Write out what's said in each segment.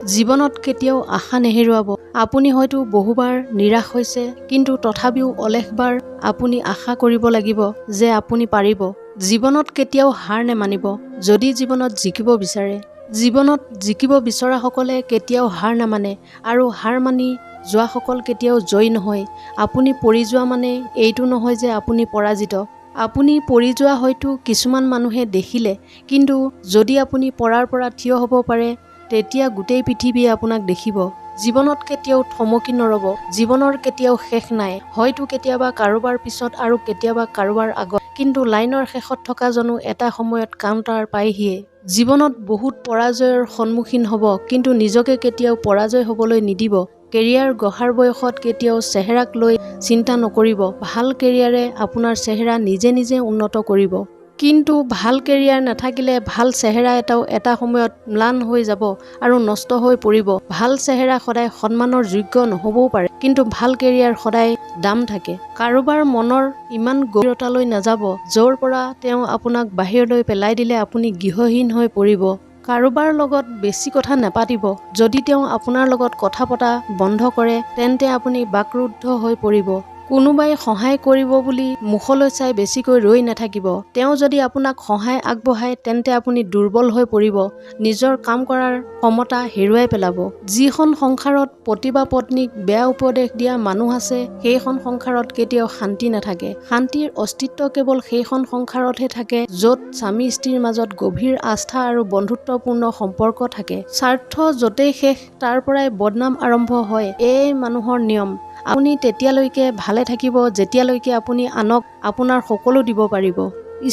জীৱনত কেতিয়াও আশা নেহেৰুৱাব। আপুনি হয়তো বহুবাৰ নিৰাশ হৈছে, কিন্তু তথাপিও অলেখবাৰ আপুনি আশা কৰিব লাগিব যে আপুনি পাৰিব। জীৱনত কেতিয়াও হাৰ নেমানিব, যদি জীৱনত জিকিব বিচাৰে। জীৱনত জিকিব বিচৰাসকলে কেতিয়াও হাৰ নামানে আৰু হাৰ মানি যোৱাসকল কেতিয়াও জয়ী নহয়। আপুনি পৰি যোৱা মানেই এইটো নহয় যে আপুনি পৰাজিত। আপুনি পৰি যোৱা হয়তো কিছুমান মানুহে দেখিলে, কিন্তু যদি আপুনি পৰাৰ পৰা থিয় হ'ব পাৰে, তেতিয়া গোটেই পৃথিৱীয়ে আপোনাক দেখিব। জীৱনত কেতিয়াও থমকি নৰ'ব। জীৱনৰ কেতিয়াও শেষ নাই। হয়তো কেতিয়াবা কাৰোবাৰ পিছত আৰু কেতিয়াবা কাৰোবাৰ আগত, কিন্তু লাইনৰ শেষত থকাজনো এটা সময়ত কাউণ্টাৰ পায়হিয়েই। জীৱনত বহুত পৰাজয়ৰ সন্মুখীন হ'ব, কিন্তু নিজকে কেতিয়াও পৰাজয় হ'বলৈ নিদিব। কেৰিয়াৰ গঢ়াৰ বয়সত কেতিয়াও চেহেৰাক লৈ চিন্তা নকৰিব। ভাল কেৰিয়াৰে আপোনাৰ চেহেৰা নিজে নিজে উন্নত কৰিব। কিন্তু ভাল কেৰিয়াৰ নাথাকিলে ভাল চেহেৰা এটাও এটা সময়ত ম্লান হৈ যাব আৰু নষ্ট হৈ পৰিব। ভাল চেহেৰা সদায় সন্মানৰ যোগ্য নহ'বও পাৰে, কিন্তু ভাল কেৰিয়াৰ সদায় দাম থাকে। কাৰোবাৰ মনৰ ইমান গভীৰতালৈ নাযাব, য'ৰ পৰা তেওঁ আপোনাক বাহিৰলৈ পেলাই দিলে আপুনি গৃহহীন হৈ পৰিব। কাৰোবাৰ লগত বেছি কথা নাপাতিব। যদি তেওঁ আপোনাৰ লগত কথা পতা বন্ধ কৰে, তেন্তে আপুনি বাকৰুদ্ধ হৈ পৰিব। কোনোবাই সহায় কৰিব বুলি মুখলৈ চাই বেছিকৈ ৰৈ নাথাকিব। তেওঁ যদি আপোনাক সহায় আগবঢ়ায়, তেন্তে আপুনি দুৰ্বল হৈ পৰিব, নিজৰ কাম কৰাৰ ক্ষমতা হেৰুৱাই পেলাব। যিখন সংসাৰত পতি বা পত্নীক বেয়া উপদেশ দিয়া মানুহ আছে, সেইখন সংসাৰত কেতিয়াও শান্তি নাথাকে। শান্তিৰ অস্তিত্ব কেৱল সেইখন সংসাৰতহে থাকে য'ত স্বামী-স্ত্ৰীৰ মাজত গভীৰ আস্থা আৰু বন্ধুত্বপূৰ্ণ সম্পৰ্ক থাকে। স্বাৰ্থ য'তেই শেষ, তাৰ পৰাই বদনাম আৰম্ভ হয়, এয়েই মানুহৰ নিয়ম। আপুনি তেতিয়ালৈকে ভালে থাকিব যেতিয়ালৈকে আপুনি আনক আপোনাৰ সকলো দিব পাৰিব।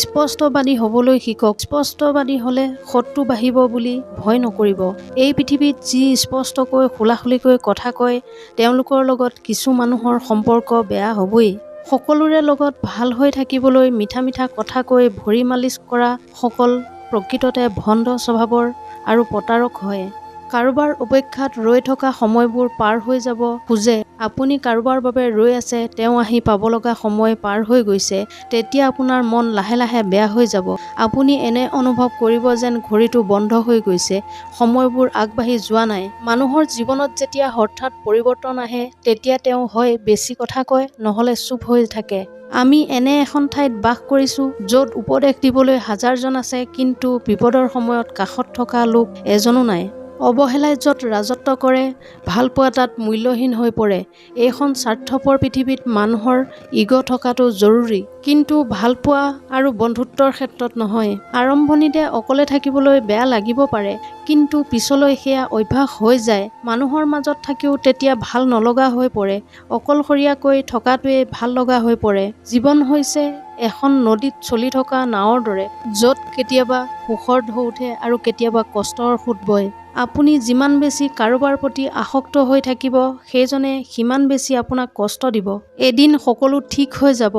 স্পষ্টবাদী হ'বলৈ শিকক। স্পষ্টবাদী হ'লে শত্ৰু বাঢ়িব বুলি ভয় নকৰিব। এই পৃথিৱীত যি স্পষ্টকৈ খোলাখুলিকৈ কথা কয়, তেওঁলোকৰ লগত কিছু মানুহৰ সম্পৰ্ক বেয়া হ'বই। সকলোৰে লগত ভাল হৈ থাকিবলৈ মিঠা মিঠা কথা কৈ ভৰি মালিচ কৰা সকল প্ৰকৃততে ভণ্ড স্বভাৱৰ আৰু প্ৰতাৰক হয়। কাৰোবাৰ অপেক্ষাত ৰৈ থকা সময়বোৰ পাৰ হৈ যাব খোজে। আপুনি কাৰোবাৰ বাবে ৰৈ আছে, তেওঁ আহি পাব লগা সময় পাৰ হৈ গৈছে। তেতিয়া আপোনাৰ মন লাহে লাহে বেয়া হৈ যাব। আপুনি এনে অনুভৱ কৰিব যেন ঘড়ীটো বন্ধ হৈ গৈছে, সময়বোৰ আগবাঢ়ি যোৱা নাই। মানুহৰ জীৱনত যেতিয়া হঠাৎ পৰিৱৰ্তন আহে, তেতিয়া তেওঁ হয় বেছি কথা কয়, নহ'লে চুপ হৈ থাকে। আমি এনে এখন ঠাইত বাস কৰিছো য'ত উপদেশ দিবলৈ হাজাৰজন আছে, কিন্তু বিপদৰ সময়ত কাষত থকা লোক এজনো নাই। অৱহেলাই য'ত ৰাজত্ব কৰে, ভালপোৱা তাত মূল্যহীন হৈ পৰে। এইখন স্বাৰ্থপৰ পৃথিৱীত মানুহৰ ইগ' থকাটো জৰুৰী, কিন্তু ভালপোৱা আৰু বন্ধুত্বৰ ক্ষেত্ৰত নহয়। আৰম্ভণিতে অকলে থাকিবলৈ বেয়া লাগিব পাৰে, কিন্তু পিছলৈ সেয়া অভ্যাস হৈ যায়। মানুহৰ মাজত থাকিও তেতিয়া ভাল নলগা হৈ পৰে। অকলশৰীয়াকৈ থকাটোৱেই ভাল লগা হৈ পৰে। জীৱন হৈছে এখন নদীত চলি থকা নাৱৰ দৰে, য'ত কেতিয়াবা সুখৰ ঢৌ উঠে আৰু কেতিয়াবা কষ্টৰ সোঁত বয়। আপুনি যিমান বেছি কাৰোবাৰ প্ৰতি আসক্ত হৈ থাকিব, সেইজনে সিমান বেছি আপোনাক কষ্ট দিব। এদিন সকলো ঠিক হৈ যাব,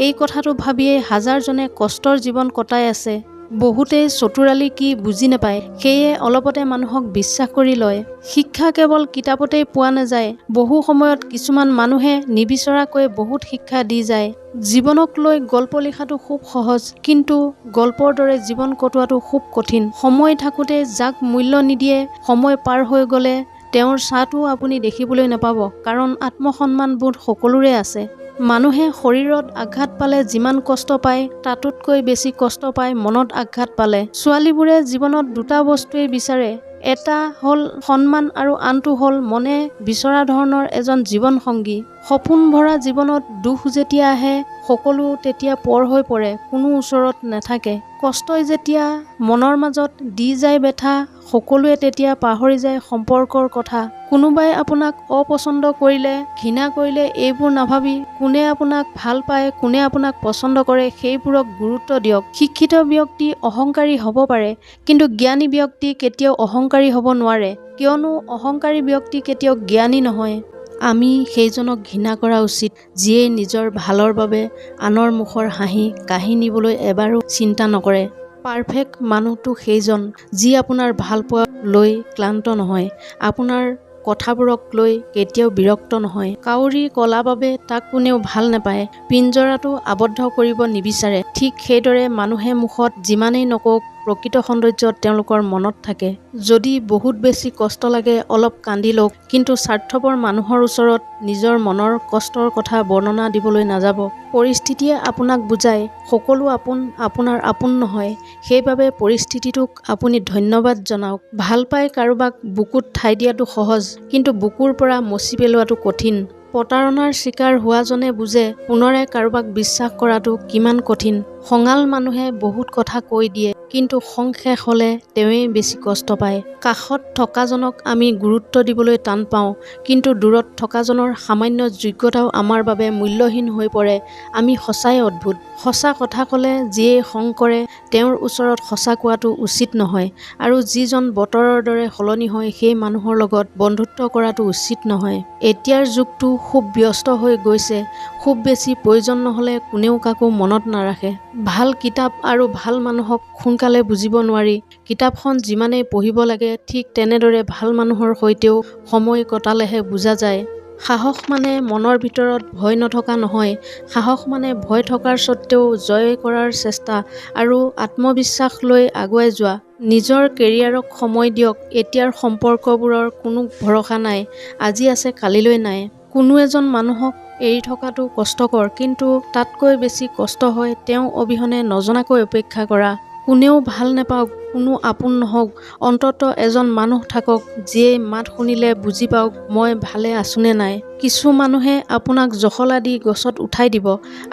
এই কথাটো ভাবিয়েই হাজাৰজনে কষ্টৰ জীৱন কটাই আছে। বহুতেই চতুৰালি কি বুজি নাপায়, সেয়ে অলপতে মানুহক বিশ্বাস কৰি লয়। শিক্ষা কেৱল কিতাপতেই পোৱা নাযায়, বহু সময়ত কিছুমান মানুহে নিবিচৰাকৈয়ে বহুত শিক্ষা দি যায়। জীৱনক লৈ গল্প লিখাটো খুব সহজ, কিন্তু গল্পৰ দৰে জীৱন কটোৱাটো খুব কঠিন। সময় থাকোঁতে যাক মূল্য নিদিয়ে, সময় পাৰ হৈ গ'লে তেওঁৰ ছাঁটোও আপুনি দেখিবলৈ নাপাব, কাৰণ আত্মসন্মানবোধ সকলোৰে আছে। মানুহে শৰীৰত আঘাত পালে যিমান কষ্ট পায়, তাতোতকৈ বেছি কষ্ট পায় মনত আঘাত পালে। ছোৱালীবোৰে জীৱনত দুটা বস্তুৱেই বিচাৰে, এটা হ'ল সন্মান আৰু আনটো হ'ল মনে বিচৰা ধৰণৰ এজন জীৱন সংগী। সপোন ভৰা জীৱনত দুখ যেতিয়া আহে, সকলো তেতিয়া পৰ হৈ পৰে, কোনো ওচৰত নাথাকে। কষ্টই যেতিয়া মনৰ মাজত দি যায় বেথা, সকলোৱে তেতিয়া পাহৰি যায় সম্পৰ্কৰ কথা। কোনোবাই আপোনাক অপছন্দ কৰিলে, ঘৃণা কৰিলে এইবোৰ নাভাবি কোনে আপোনাক ভাল পায়, কোনে আপোনাক পছন্দ কৰে সেইবোৰক গুৰুত্ব দিয়ক। শিক্ষিত ব্যক্তি অহংকাৰী হ'ব পাৰে, কিন্তু জ্ঞানী ব্যক্তি কেতিয়াও অহংকাৰী হ'ব নোৱাৰে, কিয়নো অহংকাৰী ব্যক্তি কেতিয়াও জ্ঞানী নহয়। আমি সেইজনক ঘৃণা কৰা উচিত যিয়ে নিজৰ ভালৰ বাবে আনৰ মুখৰ হাঁহি কাঢ়ি নিবলৈ এবাৰো চিন্তা নকৰে। পাৰফেক্ট মানুহটো সেইজন যি আপোনাৰ ভালপোৱা লৈ ক্লান্ত নহয়, আপোনাৰ কথাবোৰক লৈ কেতিয়াও বিৰক্ত নহয়। কাউৰী ক'লা বাবে তাক কোনেও ভাল নাপায়, পিঞ্জৰাটো আবদ্ধ কৰিব নিবিচাৰে। ঠিক সেইদৰে মানুহে মুখত যিমানেই নকওক, প্ৰকৃত সৌন্দৰ্য তেওঁলোকৰ মনত থাকে। যদি বহুত বেছি কষ্ট লাগে অলপ কান্দি লওক, কিন্তু স্বাৰ্থপৰ মানুহৰ ওচৰত নিজৰ মনৰ কষ্টৰ কথা বৰ্ণনা দিবলৈ নাযাব। পৰিস্থিতিয়ে আপোনাক বুজায়, সকলো আপোন আপোনাৰ আপোন নহয়, সেইবাবে পৰিস্থিতিটোক আপুনি ধন্যবাদ জনাওক। ভাল পাই কাৰোবাক বুকুত ঠাই দিয়াটো সহজ, কিন্তু বুকুৰ পৰা মচি পেলোৱাটো কঠিন। প্ৰতাৰণাৰ চিকাৰ হোৱাজনে বুজে পুনৰাই কাৰোবাক বিশ্বাস কৰাটো কিমান কঠিন। খঙাল মানুহে বহুত কথা কৈ দিয়ে, কিন্তু খং শেষ হ'লে তেওঁৱেই বেছি কষ্ট পায়। কাষত থকাজনক আমি গুৰুত্ব দিবলৈ টান পাওঁ, কিন্তু দূৰত থকাজনৰ সামান্য যোগ্যতাও আমাৰ বাবে মূল্যহীন হৈ পৰে। আমি সঁচাই অদ্ভুত। সঁচা কথা ক'লে যিয়েই খং কৰে তেওঁৰ ওচৰত সঁচা কোৱাটো উচিত নহয়, আৰু যিজন বতৰৰ দৰে সলনি হয় সেই মানুহৰ লগত বন্ধুত্ব কৰাটো উচিত নহয়। এতিয়াৰ যুগটো খুব ব্যস্ত হৈ গৈছে, খুব বেছি প্ৰয়োজন নহ'লে কোনেও কাকো মনত নাৰাখে। ভাল কিতাপ আৰু ভাল মানুহক সোনকালে বুজিব নোৱাৰি। কিতাপখন যিমানেই পঢ়িব লাগে ঠিক তেনেদৰে ভাল মানুহৰ সৈতেও সময় কটালেহে বুজা যায়। সাহস মানে মনৰ ভিতৰত ভয় নথকা নহয়, সাহস মানে ভয় থকাৰ স্বত্বেও জয় কৰাৰ চেষ্টা আৰু আত্মবিশ্বাস লৈ আগুৱাই যোৱা। নিজৰ কেৰিয়াৰক সময় দিয়ক। এতিয়াৰ সম্পৰ্কবোৰৰ কোনো ভৰসা নাই, আজি আছে কালিলৈ নাই। কোনো এজন মানুহক এৰি থকাটো কষ্টকৰ, কিন্তু তাতকৈ বেছি কষ্ট হয় তেওঁ অবিহনে নজনাকৈ অপেক্ষা কৰা। কোনেও ভাল নাপাওক, কোনো আপোন নহওক, অন্ততঃ এজন মানুহ থাকক যিয়ে মাত শুনিলে বুজি পাওক মই ভালে আছোনে নাই। কিছু মানুহে আপোনাক জখলা দি গছত উঠাই দিব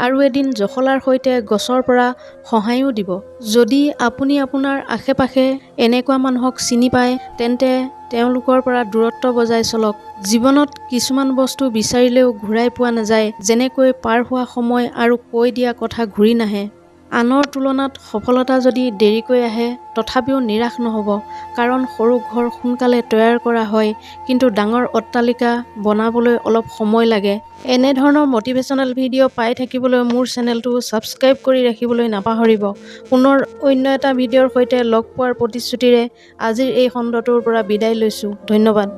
আৰু এদিন জখলাৰ সৈতে গছৰ পৰা সহায়ো দিব। যদি আপুনি আপোনাৰ আশে পাশে এনেকুৱা মানুহক চিনি পায় তেন্তে তেওঁলোকৰ পৰা দূৰত্ব বজাই চলক। জীৱনত কিছুমান বস্তু বিচাৰিলেও ঘূৰাই পোৱা নাযায়, যেনেকৈ পাৰ হোৱা সময় আৰু কৈ দিয়া কথা ঘূৰি নাহে। আনৰ তুলনাত সফলতা যদি দেৰিকৈ আহে তথাপিও নিৰাশ নহ'ব, কাৰণ সৰু ঘৰ সোনকালে তৈয়াৰ কৰা হয়, কিন্তু ডাঙৰ অট্টালিকা বনাবলৈ অলপ সময় লাগে। এনেধৰণৰ মটিভেশ্যনেল ভিডিঅ' পাই থাকিবলৈ মোৰ চেনেলটো ছাবস্ক্ৰাইব কৰি ৰাখিবলৈ নাপাহৰিব। পুনৰ অন্য এটা ভিডিঅ'ৰ সৈতে লগ পোৱাৰ প্ৰতিশ্ৰুতিৰে আজিৰ এই খণ্ডটোৰ পৰা বিদায় লৈছোঁ। ধন্যবাদ।